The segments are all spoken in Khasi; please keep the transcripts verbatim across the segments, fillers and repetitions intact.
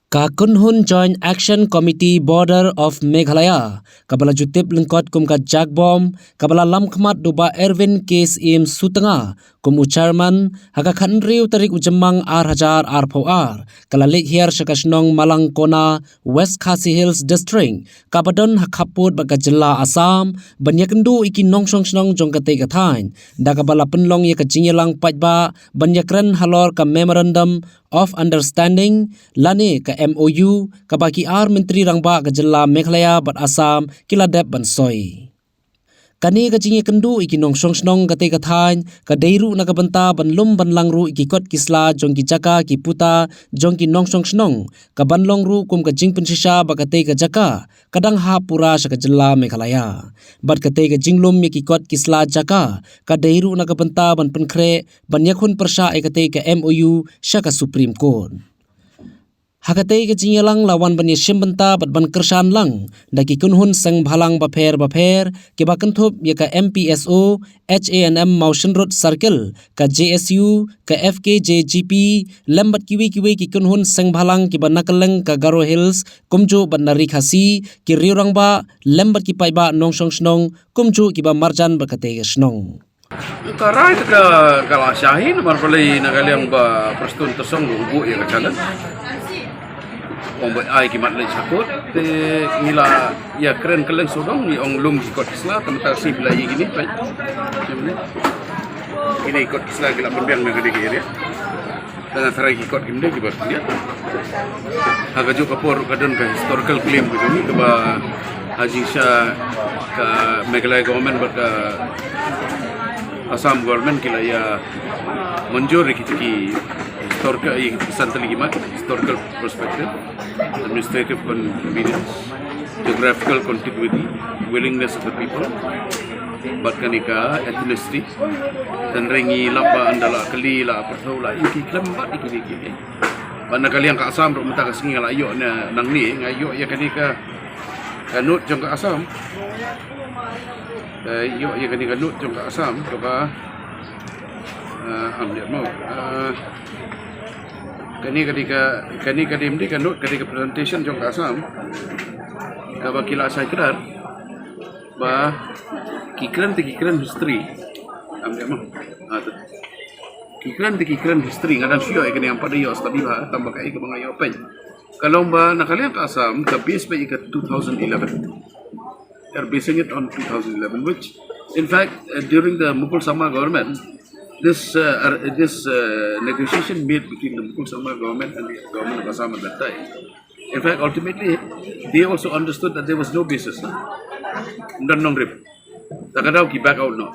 Ka kynhun Joint Action Committee Border of Meghalaya, kaba la ju tip lyngkot kum ka JACBOM, kaba la lam khmat da u Bah Erwin K Syiem Sutnga kum u chairman, ha ka khathynriew tarik u Jymmang ar hajar arphew ar, ka la leit hiar sha ka shnong Malangkona, West Khasi Hills District, kaba don ha khappud bad ka jylla Assam, ban ïakynduh ïa ki nongshong shnong jong katei ka thaiñ, da kaba la pynlong ïa ka jingïalang paidbah ban ïakren halor ka Memorandum of Understanding lane ka M O U, kaba ki ar myntri rangbah ka jylla Meghalaya bad Assam ki la dep ban soi. Kane ka jingïakynduh ïa ki nongshong shnong katei ka thaiñ, ka dei ruh na ka bynta ban lum ban lang ruh ïa ki kot ki sla jong ki jaka ki puta jong ki nongshong shnong, kaban long ruh kum ka jingpynshisha ba katei ka jaka ka dang hap pura sha ka jylla Meghalaya. Bad katei ka jinglum ïa ki kot ki sla jaka, ka dei ruh na ka bynta ban pynkhreh ban ïakhun pyrshah ïa katei ka M O U sha ka Supreme Court. Ha katei ka jingïalang la wan ban ïashim bynta bad ban kyrshan lang da ki kynhun seng bhalang bapher bapher, kiba kynthup ïa ka M P S O, H A N M Mawshynrut Circle, ka J S U, ka F K J G P, lem bad kiwei kiwei ki kynhun seng bhalang kiba na kylleng ka Garo Hills, kumjuh bad na Ri Khasi, ki riew rangbah, lem bad ki paidbah nongshong shnong, kumjuh kiba marjan bad katei ka shnong. Ka rai te ka, ka la shah hi, namar balei na ka liang ba Prestone Tynsong u buh ïa ka challenge. Ong ba ai ki mat leit sha court, te ngi la ïakren kylleng sawdong, ngi ong lum ki kot ki sla, te mynta ka sngi phi la ïohi kine, peit. Kine ki kot ki sla ki la pynbiang na kane ka area. Tang tharai ki kot kim dei kiba khyndiat. Ha kajuh ka por ka don ka historical claim ka jong ngi kaba ha jingshisha ka Meghalaya government bad ka Assam government ki la ïa mynjur ïa ki, ki historical, ïa ki san tylli ki mat, historical perspective, administrative convenience, geographical contiguity, willingness of the people, bad kane ka ethnicity. Tang ngi lap ba ynda la kylli, la pyrthuh, la ïohi khlem bad ïa kine kine. Bad na ka liang ka Assam ruh mynta ka sngi nga la ïoh na nangne, nga ïoh ïa kane ka, ka note jong ka Assam. Eh, ïoh ïa kane ka note jong ka Assam, kaba, eh, am dei mo. Eh, kane ka dei ka, kane ka dei em dei ka note, ka dei ka presentation jong ka Assam. Kaba ki la shai kdar. Ba ki kren te ki kren history. Am dei mo. Ah, te. Ki kren te ki kren history, nga dang shu ïoh ïa kane, ngam pat ïoh study bha, tang ba kaei kaba nga ïoh peit. Ka long ba na ka liang ka Assam ka base ba ïa ka two thousand eleven. They're basing it on two thousand eleven, which, in fact, uh, during the Mukul Sangma government, this, uh, uh, this, uh, negotiation made between the Mukul Sangma government and the government of Assam at that time. In fact, ultimately, they also understood that there was no basis. Ym don nongrim. Ta ka daw ki back out noh.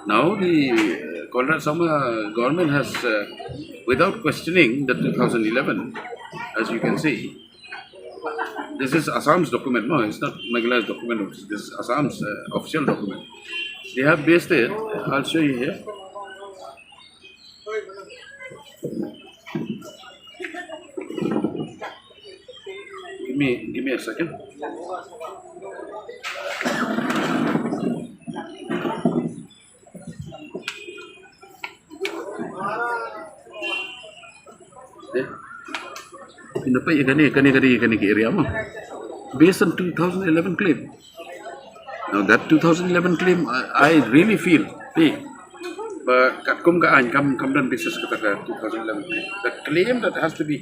Now the, uh, Conrad Sangma government has, uh, without questioning the two thousand eleven, as you can see, this is Assam's document, no, it's not Meghalaya's document, this is Assam's, uh, official document. They have based it, I'll show you here. Give me, give me a second. Eh? Pyndonkam ïa kane, kane, kane, kane ka area mo. Based on two thousand eleven claim. Now that two thousand eleven claim, I, I really feel, eh, ba katkum ka aiñ kam, kam don basis kata ka two thousand eleven claim. The claim that has to be,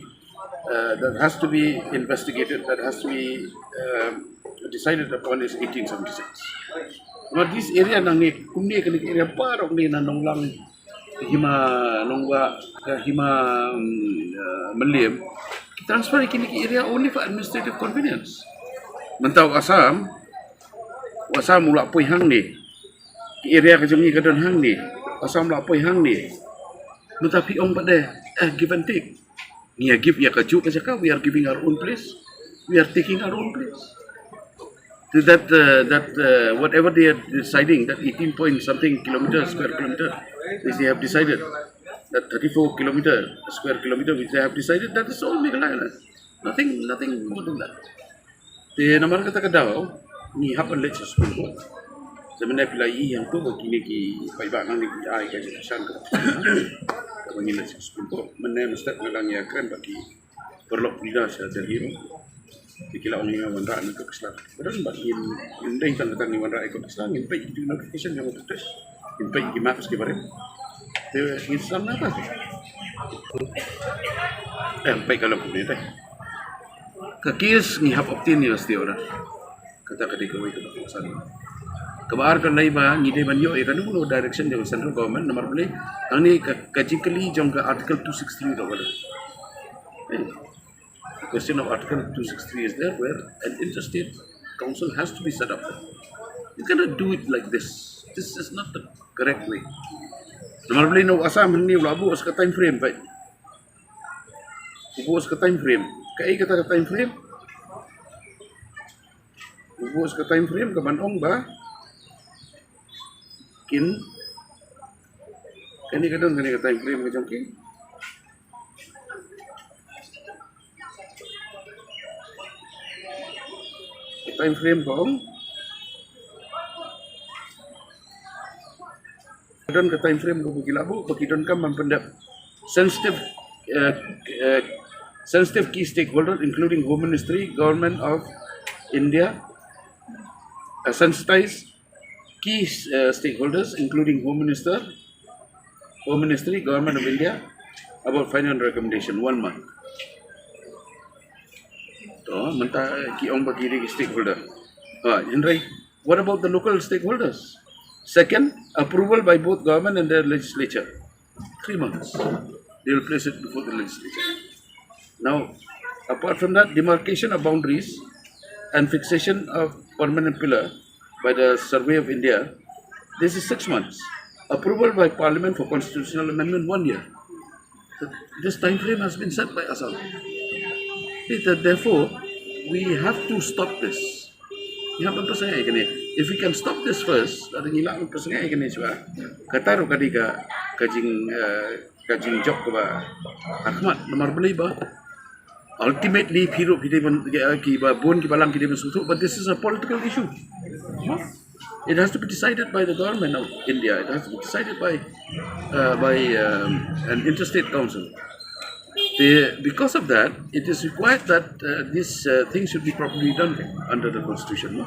uh, that has to be investigated, that has to be, um, decided upon is eighteen seventy-six. Now this area nangne, kumne kane ka area baroh ne na Nonglang, ka Hima Nongwah, ka Hima, um, uh, Mylliem, ki transfer ïa kine ki area only for administrative convenience. Mynta u Assam, u Assam u la poi hangne. Ki area ka jong ngi ka don hangne. U Assam u la poi hangne. Mynta phi ong pat de, eh, give and take. Ngi ïa give ïa kajuh ka jaka, we are giving our own place. We are taking our own place. So that, uh, that, uh, whatever they are deciding, that eighteen point something kilometer, square kilometer, which they have decided, that thirty-four kilometer, square kilometer, which they have decided, that is all Meghalaya. Nothing, nothing more than that. Te namar kata ka daw, ngi hap ban leit sha Supreme Court. Te mynne phi la ïohi hangto ba kine ki paidbah nangne ki ai ka jingkyrshan kaba, kaba ngin leit sha Supreme Court. Mynne mynstep nga dang ïakren bad ki paralok pyrshah sha Delhi ruh. Te ki la ong ïa ngi wanrah na court ka sla. Ka don bad ngin, ngin dei tang kata, ngin wanrah ïa court ka sla, ngin peit ïa ki notification jong ka court. Ngin peit ïa ki marks ki barim. Te ngin sdang na kata. Eh, peit ka long kumne te. Ka case ngi hap obtain ïa stay order. Kata ka dei kawei kaba kongsan. Kaba ar ka lei ba ngi dei ban ïoh ïa kano kano direction jong ka central government, namar balei hangne ka, ka jingkylli jong ka Article two six three ka wala. Eh, the question of Article two six three is there, where an interstate council has to be set up. You cannot do it like this. This is not the correct way. Namar balei na u Assam hangne u la buh sa ka time frame, peit. U buh sa ka time frame. Kaei kata ka time frame? U buh sa ka time frame kaban ong ba kin, kane ka don kane ka time frame ka jong ki. Ka time frame ka ong, ka don ka time frame kaba ki la buh, ba ki donkam ban pyndep sensitive, eh, eh, sensitive key stakeholder, including Home Ministry, Government of India, uh, sensitize key, uh, stakeholders, including Home Minister, Home Ministry, Government of India, about final recommendation, one month. To, mynta ki ong ba ki dei ki stakeholder. Ha, hynrei, what about the local stakeholders? Second, approval by both government and their legislature. Three months. They will place it before the legislature. Now, apart from that, demarcation of boundaries and fixation of permanent pillar by the Survey of India, this is six months. Approval by Parliament for constitutional amendment, one year. This time frame has been set by Assam. Th-, Therefore, we have to stop this. Ngi hap ban pyrsngew ïa kane. If we can stop this first, lada ngi lah ban pyrsngew ïa kane shuwa, kata ruh ka dei ka, ka jing, eh, ka jingjop kaba hakhmat, namar balei ba ultimately phi ruh phi dei ban, eh, kiba bun kiba lang ki dei ban sngewthuh, but this is a political issue. Huh? It has to be decided by the government of India. It has to be decided by, uh, by, um, an interstate council. The, because of that, it is required that, uh, this, uh, thing should be properly done under the constitution, no?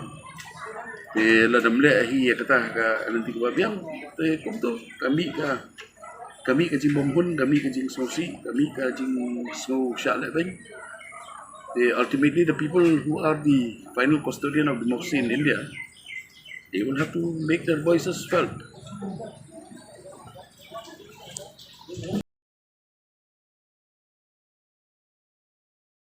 Te lada ym leh hi ïa kata ha ka lynti kaba biang, te kumto ka mih ka, ka mih ka jingbymhun, ka mih ka jingsngewsih, ka mih ka jingsngew shah lehbeiñ. Te ultimately, the people who are the final custodian of democracy in India, they will have to make their voices felt.